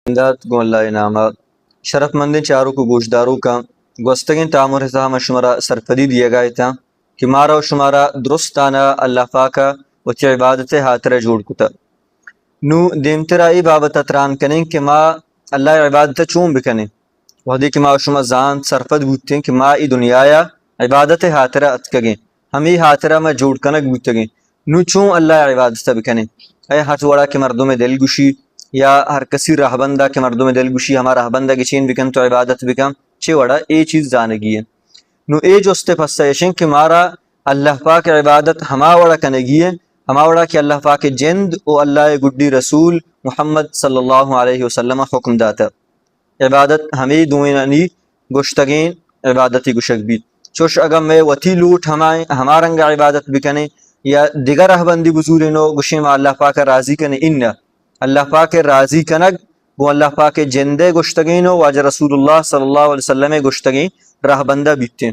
بندات گوں اللہ ءِ نام ءَ۔ شرف مندیں چاروک ءُ گوشداروکاں، گوستگیں تامر ءِ تہا ما شمارا سرپدی دیگا اتاں کہ مارا ءُ شمارا درستانا اللہ پاک ءَ وتی عبادت ءِ ہاترا جوڑ کتہ۔ نوں دیمترا اے بابت ءَ تران کنیں کہ ما اللہ ءِ عبادت ءَ چون بکنیں۔ وہدے کہ ما ءُ شما زانت سرپد بوتیں کہ ما اے دنیا ءَ عبادت ءِ ہاترا اتکگیں، ہمے ہاترا ما جوڑ کنگ بوتگیں، نوں چون اللہ ءِ عبادت ءَ بکنیں؟ اے ہرچ وڑا کہ مردم ءِ دل گوشی یا ہر کسی رہبندا کہ مردم ءِ دل گوشی ہما رہبندا گچین بکن تو عبادت بکن، چے وڑا اے چیز زانگی انت؟ نوں اے جست ءِ پسہ ایش انت کہ مارا اللہ پاک ءِ عبادت ہما وڑا کنگی انت، ہما وڑا کہ اللہ پاک ءِ جند ءُ اللہ ءِ گڈی رسول محمد صلی اللہ علیہ وسلم ءَ حکم داتہ۔ عبادت ہمے دوئینانی گوشتگیں عبادتے گوشگ بیت۔ چوش اگاں مئے وتی لوٹ ہما، ہما رنگ ءَ عبادت بکنیں یا دگہ رہبندے بزوریں ءُ گوشیں ما اللہ پاک ءَ راضی کنیں، انہ، اللہ پاک ءِ راضی کنگ گوں اللہ پاک ءِ جند ءِ گوشتگیں ءُ واجہ رسول اللہ صلی اللہ علیہ وسلم ءِ گوشتگیں رہبند ءَ بیتیں۔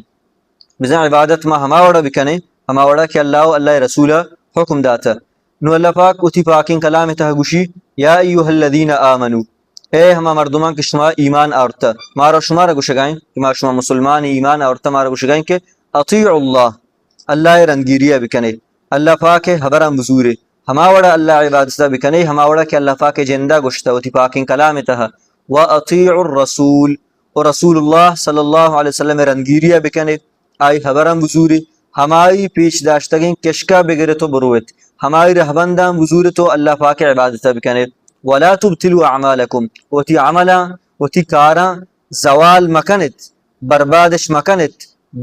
بزاں عبادت ما ہما وڑا بکنیں، ہما وڑا کہ اللہ ءُ اللہ ءِ رسول ءَ حکم داتہ۔ نوں اللہ پاک وتی پاکیں کلام ءِ تہا گوشی، یا ایھا الذین آمنوا، اے ہما مردماں کہ شما ایمان آورتہ، مارا شمارا گوشگائیں کہ ما شما مسلمان ایمان آورتہ، مارا گوشگائیں کہ اطیعوا اللہ، اللہ ءِ رندگیری ءَ بکنے، اللہ پاک ءِ ہبراں بزورے، ہما وڑا اللہ ءِ عبادت ءَ بکنے، ہما وڑا کہ اللہ پاک ءِ جند ءَ گوشتہ وتی پاکیں کلام ءِ تہا، و اطیعوا الرسول، ءُ رسول اللہ صلی اللہ علیہ وسلم ءِ رندگیری ءَ بکنے، آئی ہبراں بزورے، ہمائی پیش داشتگیں کشکا بگرت ءُ بروت، ہمائی رہبنداں بزورت ءُ اللہ پاک ءِ عبادت ءَ بکنت۔ ولا تبطلوا اعمالکم، وتی عملاں، وتی کاراں زوال مکنت، بربادش مکنت،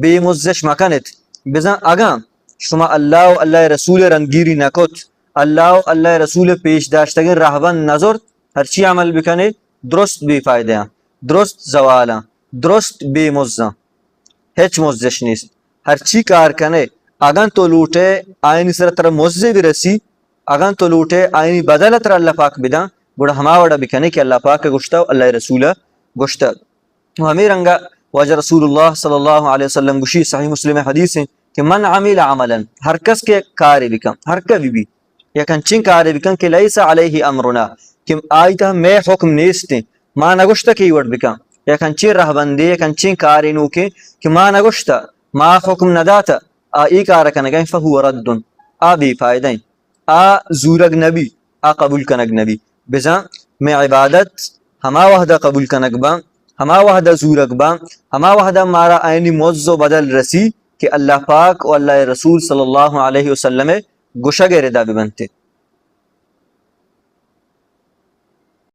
بے مزش مکنت۔ بزاں اگاں شما اللہ ءُ اللہ ءِ رسول ءِ رندگیری نکت، اللہ ءُ اللہ ءِ رسول ءِ پیش داشتگیں رہبند نزرت، ہرچی عمل بکنے درست بے فائدہ آں، درست زوال آں، درست بے مز آں۔ ہچ مزش نیست۔ ہرچی کار کنے، اگاں تو لوٹے آئینی سرا ترا مزے برسی، اگاں تو لوٹے آئینی بدل ترا اللہ پاک بداں، گڑا ہما وڑا بکنے کہ اللہ پاک گوشتہ ءُ اللہ رسول گوشتہ۔ ءُ ہمے رنگا واجہ رسول اللہ صلی اللہ علیہ وسلم گوشی، صحیح مسلم حدیث ہیں کہ من عمل عملا، ہر کس کہ کارے بکن، ہر کبھی بھی، یک انچیں کارے بکن کہ لیس علیہ امرنا، کہ آئی تہا مئے حکم نیست انت، ما نگوشتہ کہ اے وڑ بکن، یک انچیں رہبندے، یک انچیں کارے نوکیں کہ ما نگوشتہ، ما حکم نداتہ، آ اے کار کنگا انت، فہو رد، آ بے فائدہ انت، آ زورگ نبی، آ قبول کنگ نبی۔ بزاں مئے عبادت ہما وہدا قبول کنگ باں، ہما وہدا زورگ باں، ہما وہدا مارا آئینی مز ءُ بدل رسی کہ اللہ پاک ءُ اللہ رسول صلی اللہ علیہ وسلم گوشگ ءِ ردا بہ بنت۔